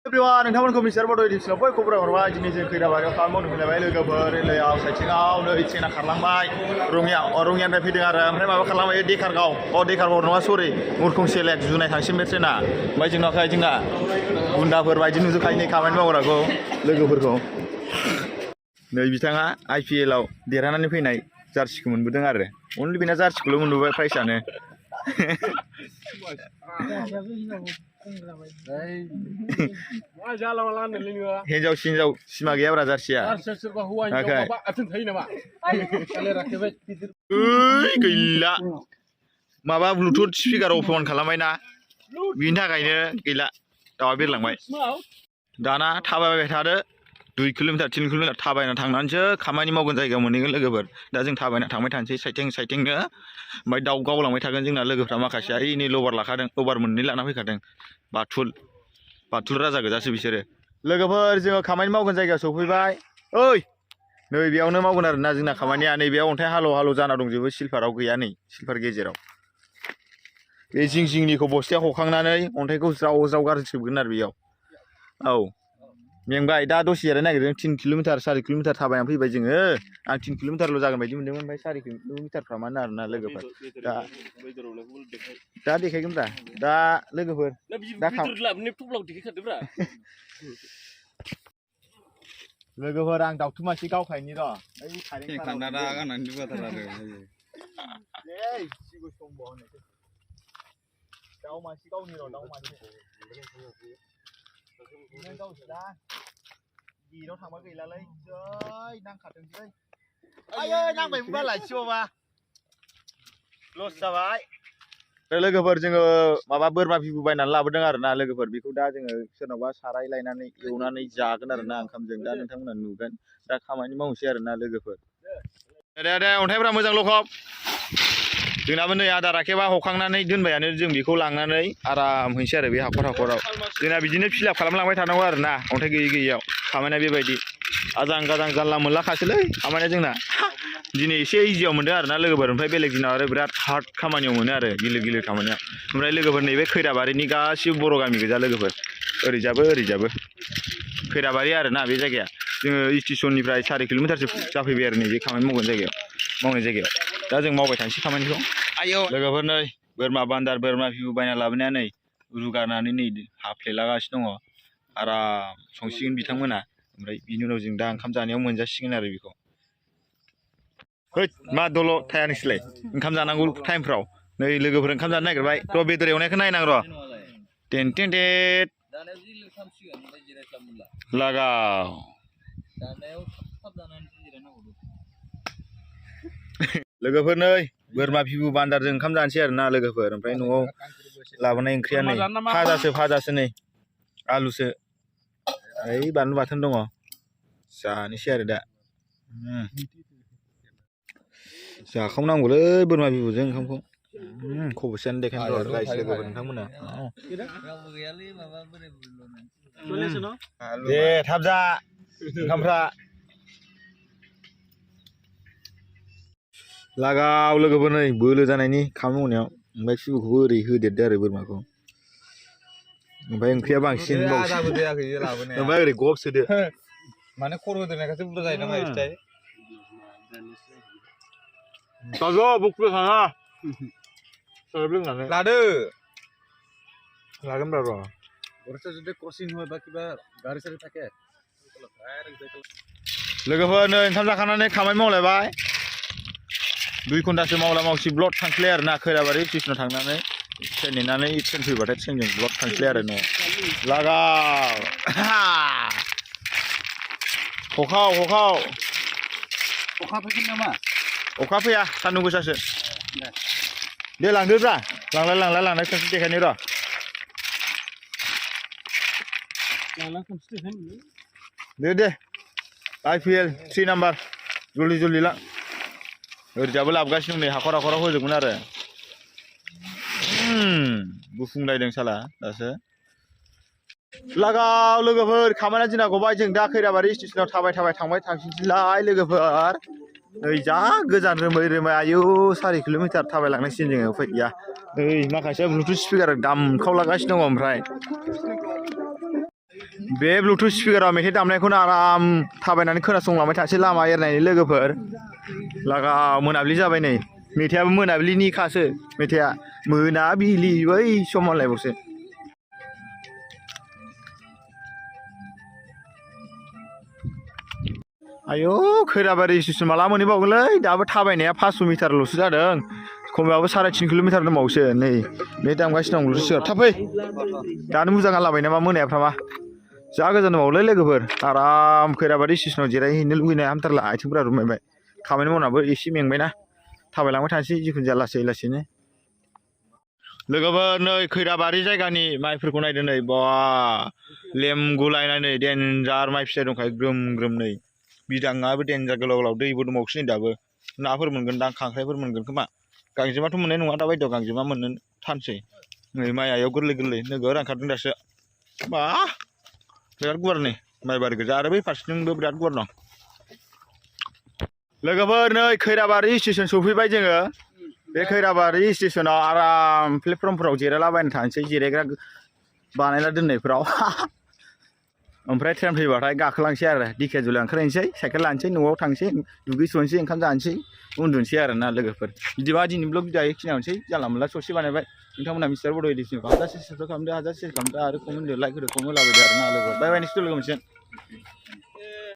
Everyone, नोंथांमोनखौ mister बड' एडिक्सनाव बयखौबो खबर हरबाय दिनै जों खैराबारियाव खामानि मावनो फैलायबाय लोगोफोर रेलवेआव साइथिंआव नै ट्रेना खारलांबाय रङियानिफ्राय फैदों आरो ओमफ्राय माबा खारलांबाय देकारगाव देकारगाव नङा सरि मुरखुं सेलेक जुनाय थांसिम बे ट्रेना ओमफ्राय जोंना गुन्दाफोर बायदि नुजोबखायो नै खामानि मावग्राखौ लोगोफोरखौ नै बिथाङा IPL आव देरहानानै फैनाय जार्सिखौ मोनबोदों आरो अनलि बेना जार्सिखौल' मोनबोबाय प्राइसआनो हिन्जाव सिमा गैयाब्रा जार्सिया गैला माबा ब्लुटुथ स्पिकार अन खालामबाय ना बिनि थाखायनो गैला दाउआ बिरलांबाय दाना थाबायबाय थादो 2 किल'मिटार 3 किल'मिटार थाबायना थांनानैसो खामानि मावगोन जायगायाव मोनहैगोन लोगोफोर दा जों थाबायना थांबाय थानोसै साइथिंनो ओमफ्राय दाउ गावलांबाय थागोन जोंना लोगोफ्रा माखासे ओइ नै लबार लाखादों लबार मोननै लाना फैखादों बाथुल राजा गोजासो बिसोरो लोगोफोर जोङो खामानि मावगोन जायगायाव सफैबाय ओइ नै बेयावनो मावगोन आरोना जोंना खामानिया नै बेयाव अन्थाइ हाल' जाना दंजोबो सिलफाराव गैया नै सिलफार गेजेराव बे जिंनिखौ बस्ताया हखांनानै अन्थाइखौ ज्राव गारजोबगोन आरो बेयाव औ मेंबाय दा दसे जिरायनो नागिरदों 3 किल'मिटार 4 किल'मिटार थाबायनानै फैबाय जोङो आं 3 किल'मिटारल' जागोन बायदि मोनदोंमोन ओमफ्राय 4 किल'मिटारफ्रामानो आरोना लोगोफोर दा देखायगोनब्रा दा लोगोफोर लोगोफोर आं दाउथु मासे गावखायनि र' दाउ मासे गावनि र' दाउ मासे गावसोला गिराव थांबा गैलालै जै नांखादोंसै आयै नांबायमोन बालाय सिबावबा लस जाबाय लोगोफोर जोङो माबा बोरमा बिबु बायनानै लाबोदों आरोना लोगोफोर बेखौ दा जोङो सोरनावबा साराय लायनानै एवनानै जागोन आरोना ओंखामजों दा नोंथांमोना नुगोन दा खामानि मावनोसै आरोना लोगोफोर दे अन्थाइफ्रा मोजां लखब जोंनाबो नै आदार आखेबा हखांनानै दोनबायानो जों बेखौ लांनानै आराम हैसै आरो बे हाखराव जोंना बिदिनो फिलाप खालामलांबाय थानांगौ आरोना अन्थाइ गैयैयाव खामानिया बेबायदि आजां गाजां जानला मोनला खासैलै खामानिया जोंना दिनै एसे इजियाव मोनदों आरोना लोगोफोर ओमफ्राय बेलेग दिनाव आरो बिराद हार्ड खामानियाव मोनो आरो गिलिर खामानिया ओमफ्राय लोगोफोर नैबे खैराबारिनि गासिबो बर' गामि गोजा लोगोफोर ओरैजाबो खैराबारि आरोना बे जायगाया जोङो स्टेसननिफ्राय 4 किल'मिटारसो जाफैबाय आरो नैबे खामानि मावनाय जायगायाव दा जों मावबाय थानोसै खामानिखौ लोगोफोर नै बोरमा बान्दार बोरमा बिबु बायना लाबोनाया नै रुगारनानै नै हाफ्लेलागासिनो दङ आराम संसिगोन बिथांमोना ओमफ्राय बिनि उनाव जों दा ओंखाम जानायाव मोनजासिगोन आरो बेखौ मा दल' थाया नोंसोरलाय ओंखाम जानांगौ टाइमफ्राव नै लोगोफोर ओंखाम जानो नागिरबाय र' बेदर एवनायखौ नायनां र' टेन लागाव लोगोफोर नै बोरमा बिबु बान्दारजों ओंखाम जानोसै आरोना लोगोफोर ओमफ्राय न'आव लाबोनाय ओंख्रिया नै फाजासो नै आलुसो ओइ बानलु बाथोन दङ जानोसै आरो दा जाखावनांगौलै बोरमा बिबुजों ओंखामखौ खब'सेयानो देखायनो र' गाइस लोगोफोर नोंथांमोना दे थाब जा ओंखामफ्रा लागाव लोगोफोर नै बोलो जानायनि खामानि मावनायाव ओमफ्राय बिबुखौबो ओरै होदेरदो आरो बोरमाखौ ओमफ्य ओंख्रिया बांसिन ओमफ्राय ओरै गब सोदो माने खर' होदेरनायखासो बुरजा जायो नामा फिथाइ दाजो बुकबो थाङा लोंनानै लागोनब्रा र' लोगोफोर नै ओंखाम जाखांनानै खामानि मावलायबाय 2 घन्टासो मावला मावसि ब्लड थांसैलाय आरोना खैराबारि स्टेसनाव थांनानै ट्रेन नेनानै ट्रेन फैबाथाय ट्रेनजों ब्लड थांसैलाय आरो न' लागाव हखाव अखा फैगोन नामा अखा फैया सान्दुं गोसासो दे लांदोब्रा लांनाय खनसे देखायनो र' दे IPL 3 नाम्बार जल्दि लां ओरैजाबो लाबोगासिनो नै हाखराव होजोबगोन आरो गुफुंलायदों साला दासो लागाव लोगोफोर खामानिया जोंना गबाय जों दा खैराबारि स्टेसनाव थाबाय थांबाय थांफिनसैलाय लोगोफोर नै जा गोजान रोमै आयु 4 किल'मिटार थाबायलांनांसिगोन जोङो उफाय गैया नै माखासे ब्लुटुथ स्पिकार दामखावलागासिनो दङ ओमफ्राय बे ब्लुटुथ स्पिकाराव मेथाइ दामनायखौनो आराम थाबायनानै खोनासंलांबाय थासै लामा एरनायनि लोगोफोर लागा मोनाबिलि जाबाय नै मेथाइआबो मोनाबिलिनिखासो मेथाइआ मोनाबिलि बै सम होनलायबावसो आयौ खैराबारि स्टेसन माला मोनहैबावगोनलै दाबो थाबायनाया 500 मिटारल'सो जादों खमैबाबो 3.5 किल'मिटार दंबावोसो नै बे दामगासिनो दं ब्लुटुथ स्पिकार थाब फै दानो मोजां गानलाबाय नामा मोनायाफ्रा मा जा गोजान दंबावोलै लोगोफोर आराम खैराबारि स्टेसनाव जिरायहैनो लुगैनाय हामथारला आथिंफोरा रुमायबाय खामानि मावनाबो एसे मेंबायना थाबायलांबाय थानोसै जिखुनु जाया लासै लासैनो लोगोफोर नै खैराबारि जायगानि माइफोरखौ नायदो नै बा लेमगुलायनानै देन्जार माइ फिथाइ दंखायो ग्रोम ग्रोम नै बिदाङाबो देन्जार गोलाव गोलाव दैबो दंबावोसो नै दाबो नाफोर मोनगोनदां खांख्राइफोर मोनगोन खोमा गांजेमाथ' मोननाय नङा दा बायदियाव गांजेमा मोननो थानसै नै माइआ याव गोरलै गोरलै नोगोर ओंखारदों दासो बा बिराद गुवार नै माइ बारि गोजा आरो बै फारसेथिंबो बिराद गुवार दं लोगोफोर नै खैराबारि स्टेसन सफैबाय जोङो बे खैराबारि स्टेसनाव आराम प्लेटफर्मफोराव जिरायलाबायनो थानोसै जिरायग्रा बानायना दोननायफोराव ओमफ्राय ट्रेन फैबाथाय गाखोलांसै आरो दिखियाजुलि ओंखारहैनोसै साइकेल लानोसै न'आव थांसै दुगैस'नोसै ओंखाम जानोसै उन्दुनोसै आरो ना लोगोफोर बिदिबा दिनैनि ब्लग भिडिअआ बेखिनियावनोसै जानला मोनला ससे बानायबाय नोंथांमोना मिस्टार बड' एडिशनखौ हाजासे साबस्क्राइब खालामदो हाजासे शेयार खालामदो आरो कमेन्ट लाइक होदो कमेन्ट होलाबायदो आरो ना लोगोफोर बाय बाय नेक्स्ट लोगो मोनसिगोन